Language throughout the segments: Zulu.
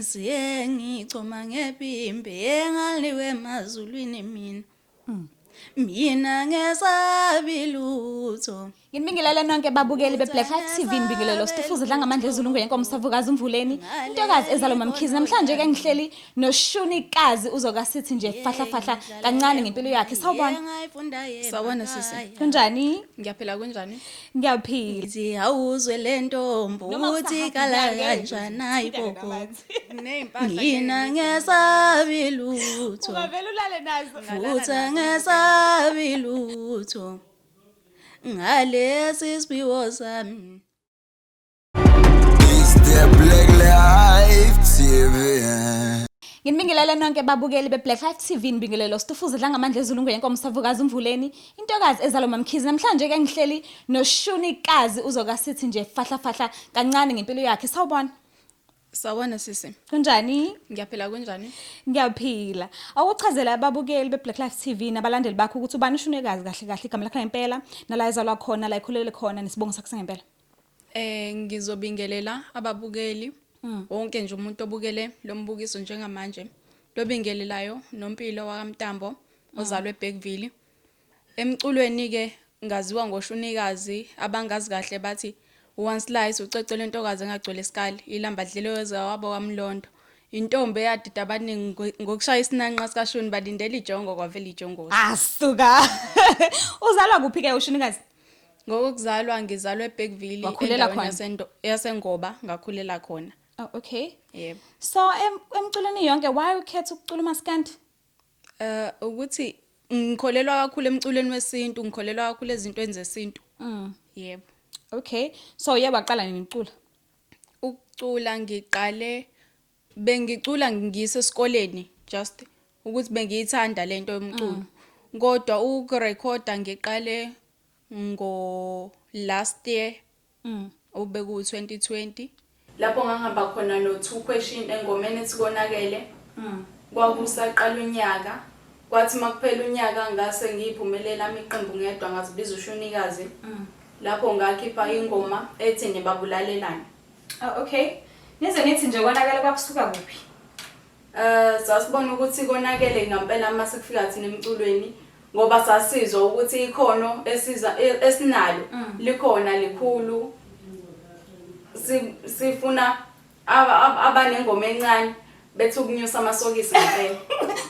Siye ngichoma ngepimbi engaliwe emazulwini mina. Mina ngesabi lutho. Nginibingelele nonke babukeli be-Black Life TV nibingelelo Stufuza Dlangamandla eZulu Ngwenkomo Savukazi Mvuleni intokazi ezalwa Mamkhize namhlanje ke ngihleli noShunikazi uzokasithi nje fahla fahla kancane ngempilo yakhe. Sawubona. Sawubona sisi. Kunjani? Ngiyaphila, kunjani? Ngiyaphila. Ngithi awuzwe le ntombi Noma uthi kusahamba kala ngeke kanjani ayibobo. Ney'mpahla Mina ngesabi lutho. Ungavele ulale nazo. Futhi angesabi lutho. Ngalesi siphiwo sami. It's the Black Life TV. Nginibingelele nonke babukeli be-Black Life TV nibingelelo Stufuza Dlangamandla eZulu Ngwenkomo Savukazi Mvuleni intokazi ezalwa Mamkhize namhlanje ke ngihleli noShunikazi uzokasithi nje fahla fahla kancane ngempilo yakhe. Sawubona. Sawubona sisi. Kunjani? Ngiyaphila, kunjani? Ngiyaphila. Awuchazela ababukeli be-Black Life TV nabalandeli bakho ukuthi ubani uShunekazi kahle kahle, igama lakhe ngempela, nala ezalwa khona, la ekhulele khona, nesibongo sakhe sangempela. Ngizobingelela ababukeli, wonke nje umuntu obukele lo mbukiso njengamanje. Lobingelelayo Nompilo wakaMntambo ozalwe eBergville. Emculweni ke ngaziwa ngoShunikazi, abangazi kahle bathi one slice ucwecwe lwentokazi engagcwele isikali, ilamba dlile wezawabo kaMlondo. Intombi eyadida abaningi ngokushaya isinanqa sikashuni, balindela ijongo kwavela ijongosi. Asuka. Uzalwa kuphi ke uShunikazi? Ngokuzalwa ngizalwa eBergville, Wakhulela endaweni khona? yaseNgoba, ngakhulela khona. Oh, okay. Yebo. So emculweni yonke, why ukhetha ukucula umaskandi? Ukuthi ngikholelwa kakhulu emculweni wesintu, ngikholelwa kakhulu ezintweni zesintu. Yebo. Okay. So uye waqala nini ukucula? Ukucula ngiqale bengicula ngisesikoleni, just ukuthi bengiyithanda lento yomculo. Kodwa ukurekhoda ngiqale ngo last year, obeku 2020. Lapho ngangihamba khona no Two Question engomeni ethi Konakele. Kwakusaqala unyaka. Kwathi makuphela unyaka ngase ngiyiphumelela ami iqembu ngedwa, ngazibiza uShunikazi. Lapho ngakhipha ingoma ethi Nibabulalelani. Oh, okay. Nize nithi nje konakele kwakusuka kuphi? Sasibona ukuthi konakele ngempela mase kufika thina emculweni, ngoba sasizwa ukuthi ikhono esiza esinalo likhona likhulu. Sifuna abanengoma encane bethi ukunyusa amasokisi ngempela.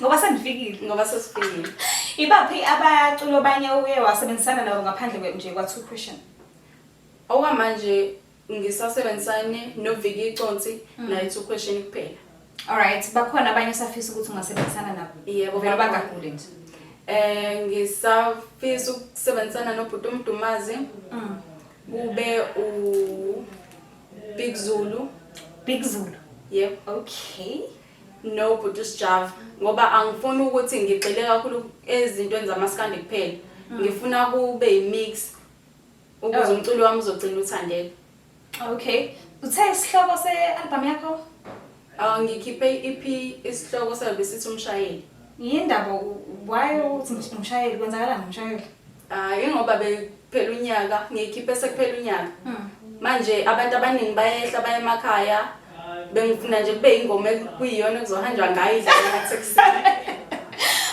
Ngoba sendifikile. Ngoba sesifikile. Ibaphi abaculo abanye uye wasebenzisana nabo ngaphandle nje kwa Two Question? Okwamanje ngisasebenzisane noViki Consi naye Two Question kuphela. Alright, bakhona abanye osafisa ukuthi ungasebenzisana nabo? Yebo, Vele bakhona. bagagule nje. Ngisafisa ukusebenzisana noBhuti uMdumazi. Kube u Big Zulu. Big Zulu. Yebo. Okay. No Bhuti Sjava, ngoba angifuni ukuthi ngigxile kakhulu ezintweni zamaskandi kuphela. Ngifuna kube yimix ukuze Oh. umculo wami uzogcina uthandeka. Okay. Uthe isihloko se-album yakho? Ah, ngikhiphe i-EP, isihloko sayo besithi Umshayeli. Yindaba why uthi umshayeli, kwenzakalani ngomshayeli? Ah, ingoba bekuphela unyaka, ngiyikhiphe sekuphela unyaka. Manje abantu abaningi bayehla baye emakhaya, bengifuna nje kube ingoma ekuyiyona ekuzohanjwa ngayo idlala emathekisini.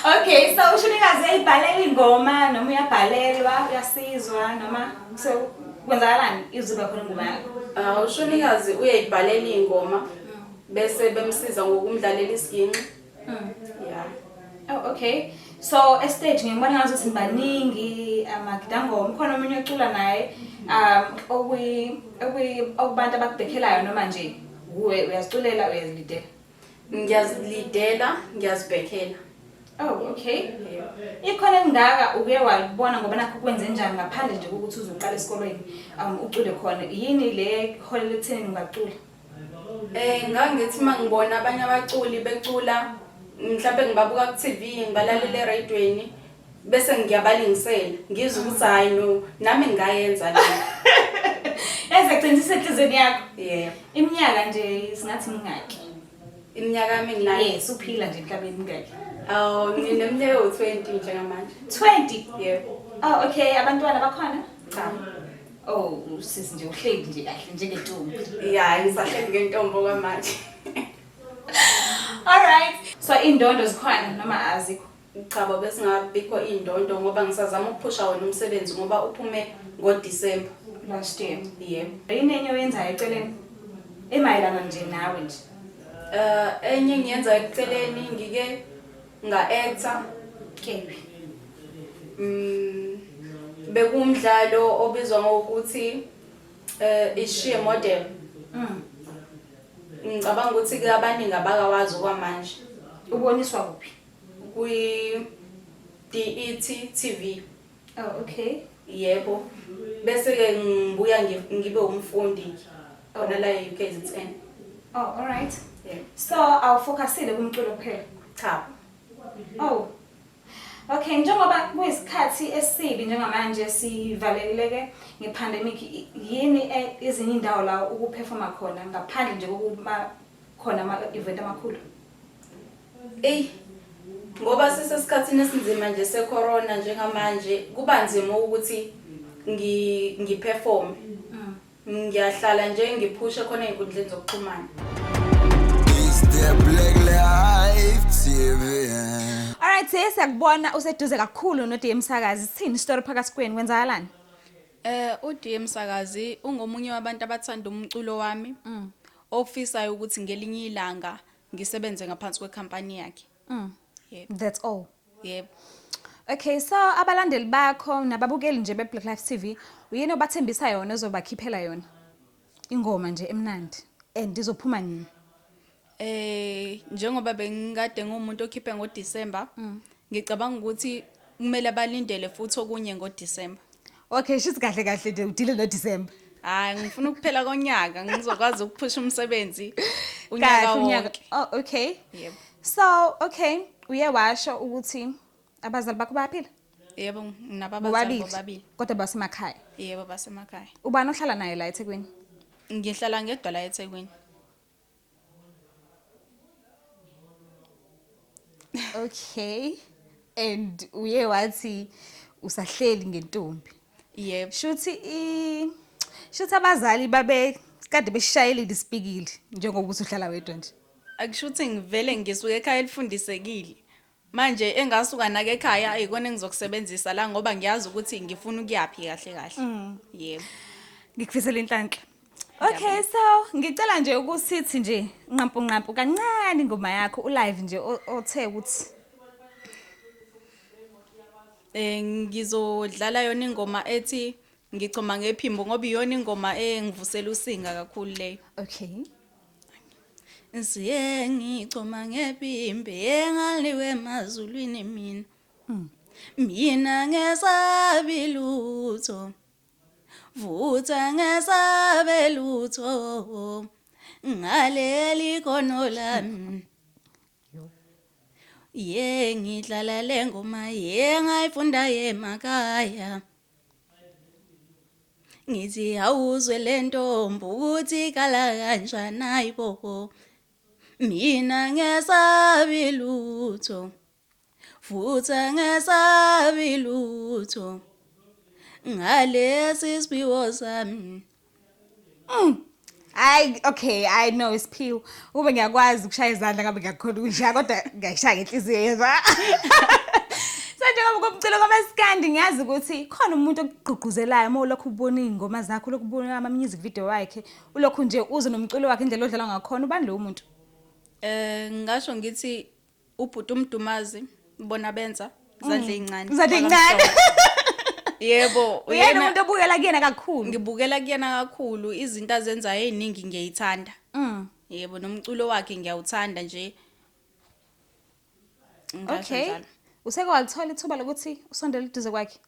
Okay, so uShunikazi uyayibhalela ingoma noma uyabhalelwa, uyasizwa, noma so kwenzakalani izoba khona ingoma yakho? Ah, uShunikazi uyayibhalela iy'ngoma bese bemsiza ngokumdlalela isiginci. Yeah. Oh, okay. So estage ngibona ngathi baningi amagidangoma, khona omunye ocula naye okwi okwi okubantu abakubhekhelayo, noma nje uwe uyaziculela, uyazilidela? Ngiyazilidela, ngiyazibhekhela. Oh, okay. Ikhona elingaka uke walibona ngoba nakho kwenze njani ngaphandle nje kokuthi uzoqala esikolweni ucule khona, yini le holela ekutheni ungacula? Ngangithi mangibona abanye abaculi becula, mhlawumbe ngibabuka ku TV, ngibalalela eradweni, bese ngiyabalingisela, ngizwe ukuthi hayi no, nami ngingayenza le. Eze gcina isenhlizweni yakho. Yebo. Iminyaka nje singathi mingaki? Iminyaka yami nginayo? Yes, uphila nje emhlabeni mingaki? Awu, ngineminyaka ewu-20 njengamanje. 20? Yebo. Oh, okay, abantwana bakhona? Cha. Oh, sisi nje uhleli nje kahle njengentombi. Ya, ngisahleli ngentombi okwamanje. Alright. So indondo zikhona noma azikho? Cha bo, besingabikho iy'ndondo ngoba ngisazama ukuphusha wona umsebenzi ngoba uphume ngoDisemba. Last year. Yebo. Yini enye oyenzayo eceleni? Emayelana nje nawe nje. Enye engiyenza eceleni ngike nga-actor. Kephi? Bekuwumdlalo obizwa ngokuthi Ishiye Model. Ngicabanga ukuthi ke abaningi abakawazi okwamanje. Uboniswa kuphi? Kwi DET TV. Oh, okay. Yebo. Bese ke ngibuya ngibe umfundi khona la e-UKZN. Oh, all right. Yebo. So awufocusile kumculo kuphela. Cha. Oh. Okay, njengoba kuyisikhathi esibi njengamanje sivaleleke ngepandemic, yini ezinye indawo la ukuperforma khona ngaphandle nje kokuba khona ama event amakhulu? Ey, ngoba sisesikhathini esinzima nje secorona njengamanje, kuba nzima ukuthi ngiperform. Ngiyahlala nje ngiphushe khona ey'nkundleni zokuxhumana. It's the Black Life TV. Alright, siyakubona useduze kakhulu no DM Msakazi. Sithini story phakathi kwenu, kwenzakalani? uDM Msakazi ungomunye wabantu abathanda umculo wami. Ofisayo ukuthi ngelinye ilanga ngisebenze ngaphansi kwekhampani yakhe. Yebo. That's all. Yebo. Okay, so abalandeli bakho nababukeli nje be Black Life TV, uyini obathembisa yona ozobakhiphela yona? Ingoma nje emnandi and izophuma nini? Njengoba bengikade ngumuntu okhiphe ngoDisemba, ngicabanga ukuthi kumele balindele futhi okunye ngoDisemba. Okay, shithi kahle kahle nje udile no December. Hayi, ngifuna ukuphela konyaka ngizokwazi ukuphusha umsebenzi unyaka Kahle unyaka. wonke. Oh, okay. Yebo. So, okay, uye washo ukuthi abazali bakho bayaphila? Yebo, nginababazali Bobabili. bobabili. Kodwa basemakhaya. Yebo, basemakhaya. Ubani ohlala naye la eThekwini? Ngihlala ngedwa la eThekwini. Okay. And uye wathi usahleli ngentombi. Yebo. Shuthi abazali babe kade beshayelile isipikili njengoba usuhlala wedwa nje. Akusho ukuthi ngivele ngisuke ekhaya elifundisekile. Manje engasuka nake ekhaya ayikona engizokusebenzisa la ngoba ngiyazi ukuthi ngifuna ukuyaphi kahle kahle. Yebo. Ngikufisela inhlanhla. Okay, so ngicela nje ukusithi nje nqampu nqampu kancane ingoma yakho ulive nje othe ukuthi Ngizodlala yona ingoma ethi ngichoma ngephimbo ngoba iyona ingoma engivusela usinga kakhulu leyo. Okay. Siye ngichoma ngephimbo engaliwe emazulwini mina. Mina ngesabi lutho. Vutha ngesabe lutho. Ngaleli khono lami. Ye ngidlala le ngoma ye ngayifunda emakhaya. Ngithi awuzwe le ntombi ukuthi ikhala kanjani ayibo. Mina ngesabi lutho. Futhi angesabi lutho. Ngalesi siphiwo sami. Hayi, okay, I know isiphiwo. Ube ngiyakwazi ukushaya izandla ngabe ngiyakhona ukushaya kodwa ngiyayishaya ngenhliziyo yezwa. So njengoba kumculo kamaskandi ngiyazi ukuthi khona umuntu okugqugquzelayo uma ulokhu ubona iy'ngoma zakho, ulokhu ubona ama-music video wakhe, ulokhu nje uze nomculo wakhe indlela odlala ngakhona, ubani lowo muntu? Ngingasho ngithi ubhuti uMdumazi bona benza izandla ey'ncane. Izandla ey'ncane. Yebo, Uyena umuntu obukela kuyena kakhulu. Ngibukela kuyena kakhulu, izinto azenzayo ey'ningi ngiyayithanda. Yebo, nomculo wakhe ngiyawuthanda nje. Ngingasho Okay. njalo. Useke walithola ithuba lokuthi usondele eduze kwakhe?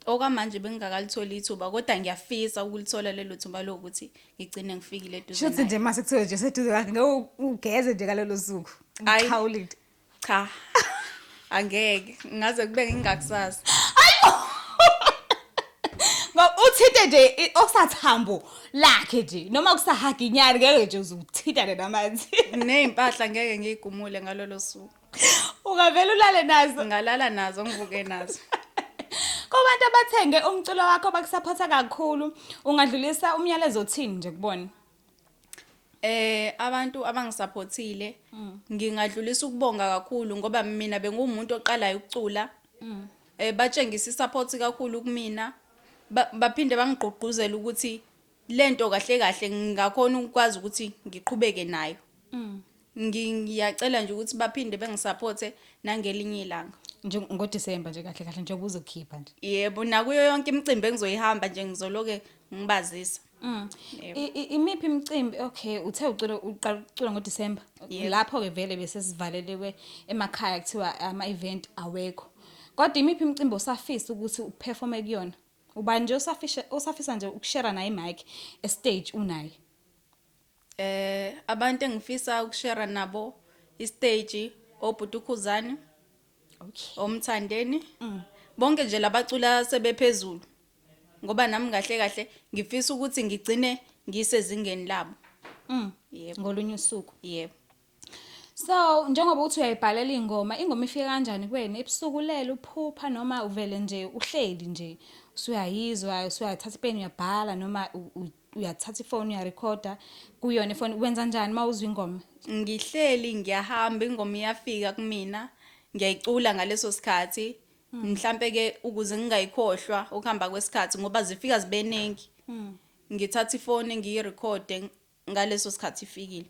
Okwamanje bengingakalitholi ithuba kodwa ngiyafisa ukulithola lelo thuba lokuthi ngigcine ngifikile eduze Shuthi naye. nje mase kuthiwe nje seduze kwakhe ngeke ugeze nje ngalolo suku. Ayi. Uxhawulile. Cha. Angeke, ngaze kube ngingakusasa. Ngoba uthinte nje okusathambo lakhe nje noma kusahaginyana ngeke nje uzuthintane namanzi. Nezimpahla ngeke ngiyigumule ngalolo suku. Ungavela ulale nazo. Ngalala nazo ngivuke nazo. Kubantu abathenge umculo wakho bakusupporta kakhulu, ungadlulisa umyalezo othini nje kubona? Abantu abangisupportile ngingadlulisa ukubonga kakhulu ngoba mina bengumuntu oqalayo ukucula. Batshengisa isupport kakhulu kumina. Baphinde bangigqugquzela ukuthi lento kahle kahle ngingakhona ukwazi ukuthi ngiqhubeke nayo. Ngiyacela nje ukuthi baphinde bengisupporte nangelinye ilanga. Nje ngoDisemba nje kahle kahle njengoba uzokhipha nje. Yebo, nakuyo yonke imicimbi engizoyihamba nje ngizoloke ngibazisa. Yebo. Imiphi imicimbi? Okay, uthe ucula, uqala ukucula ngoDisemba. Yebo. Lapho ke vele bese sivalelekwe emakhaya, kuthiwa ama event awekho. Kodwa imiphi imicimbi osafisa ukuthi uperforme kuyona? Ubani nje osafisa nje ukushare naye imic estage unaye? Abantu engifisa ukushare nabo istage, obhuti uKhuzani, oMthandeni. Bonke nje labacula sebephezulu. Ngoba nami kahle kahle ngifisa ukuthi ngigcine ngisezingeni labo. Yebo. Ngolunye usuku. Yebo. So njengoba uthi uyayibhalela ingoma, ingoma ifika kanjani kuwena? Ebusuku ulele uphupha noma uvele nje uhleli nje usuyayizwa, usuyathatha ipeni uyabhala, noma uyathatha ifoni uyarekhoda kuyona ifoni? Wenza njani uma uzwa ingoma? Ngihleli ngiyahamba, ingoma iyafika kumina, ngiyayicula ngaleso sikhathi. Mhlambe ke ukuze ngingayikhohlwa ukuhamba kwesikhathi ngoba zifika zibeningi. Ngithatha ifoni ngiyirekhode ngaleso sikhathi ifikile.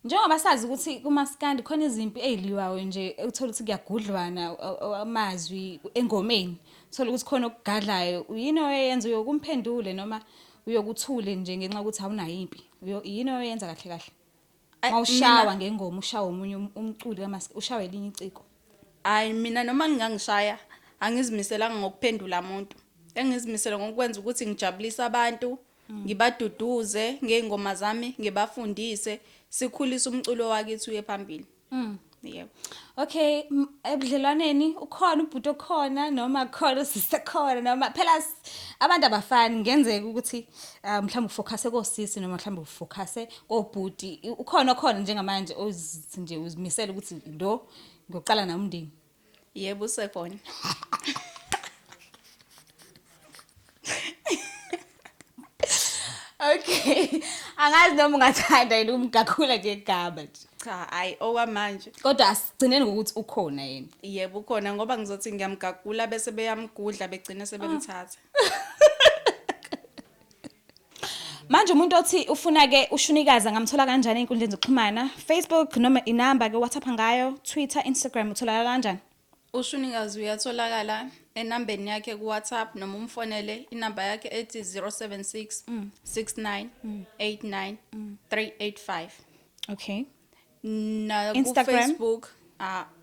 Njengoba sazi ukuthi kumaskandi khona izimpi eziliwayo nje, uthola ukuthi kuyagudlwana amazwi engomeni. Uthola ukuthi khona okugadlayo, yini oyenza? Uyokumphendule noma uyokuthule nje ngenxa yokuthi awunayo impi? Yini oyenza kahle kahle? Ay, Mawushawa ngengoma, ushawa omunye umculi ushawa elinye iciko. Hayi, mina noma ngingangishaya angizimiselanga ngokuphendula umuntu. Engizimisele ngokwenza ukuthi ngijabulise abantu, ngibaduduze ngey'ngoma zami, ngibafundise, sikhulise umculo wakithi uye phambili. Yebo. Okay, ebudlelwaneni ukhona ubhuti okhona noma khona sisekhona, noma phela abantu abafani, ngenzeka ukuthi mhlawumbe ufocuse kosisi noma mhlawumbe ufocuse kobhuti. Ukhona okhona njengamanje ozithi nje uzimisele ukuthi lo ngiyoqala naye umndeni? Yebo, usekhona. Okay. Angazi noma ungathanda yini ukumgakhula nje igama nje. Cha, hayi okwamanje. Kodwa asigcineni ngokuthi ukhona yena. Yebo, ukhona, ngoba ngizothi ngiyamgagula bese beyamgudla begcine sebemthatha. Manje umuntu othi ufuna ke uShunikazi angamthola kanjani ey'nkundleni zokuxhumana? Facebook noma inamba ke WhatsApp ngayo, Twitter, Instagram, utholakala kanjani? UShunikazi uyatholakala enambeni yakhe ku-WhatsApp noma umfonele inamba yakhe ethi 076 69 89 385. Na Instagram? ku-Facebook,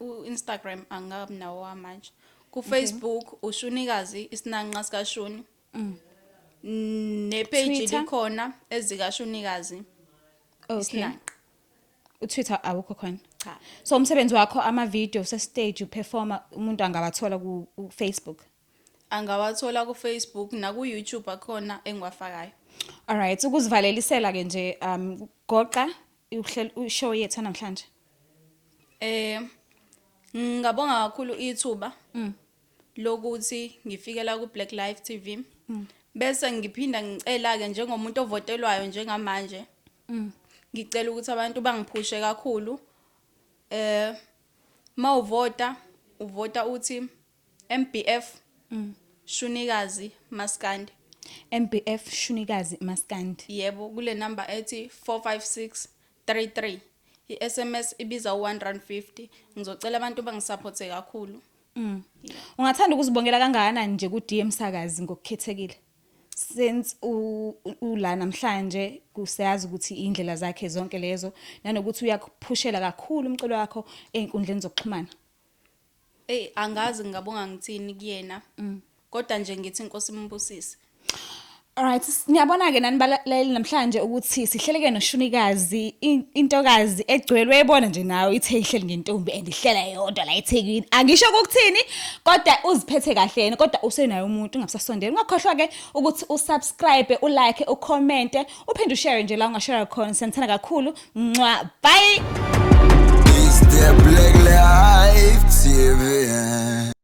u-Instagram angabi nawo manje. Ku-Facebook uShunikazi isinanqa sikaShuni. Ne-page Twitter? likhona ezikaShunikazi. Isinanqa. uTwitter awukho khona? Cha. So umsebenzi wakho, ama-video usestage uperforma, umuntu angawathola ku-Facebook? Angawathola ku-Facebook naku-YouTube akhona engiwafakayo. Alright, ukuzivalelisela ke nje, goqa uhlelo show yethu namhlanje. Ngingabonga kakhulu ithuba lokuthi ngifike la ku Black Life TV. Bese ngiphinda ngicela ke njengomuntu ovotelwayo njengamanje. Ngicela ukuthi abantu bangiphushe kakhulu. Mawuvota, uvota uthi MBF Shunikazi Maskandi. MBF Shunikazi Maskandi. Yebo, kule number ethi 45633. I-SMS ibiza u1 rand 50. Ngizocela abantu bangisupporte kakhulu. Ungathanda ukuzibongela kangakanani nje ku DM Sakazi ngokukhethekile? Since ula namhlanje, kusiyazi ukuthi indlela zakhe zonke lezo, nanokuthi uyakuphushela kakhulu umculo wakho einkundleni zokuxhumana. Ey, angazi ngingabonga ngithini kuyena. Kodwa nje ngithi inkosi imbusise. Alright, niyabona ke nani balaleli namhlanje ukuthi sihleleke noShunikazi, intokazi egcwele, uyibona nje nawe ithe ihleli ngentombi and ihlela yodwa la eThekwini. Angisho ukuthini, kodwa uziphethe kahle yena, kodwa usenayo umuntu, ungabusasondela. Ungakhohlwa ke ukuthi usubscribe, ulike, ucomment, uphinde ushare nje la ungashare khona. Siyanithanda kakhulu. Mwah. Bye. It's the Black Life TV.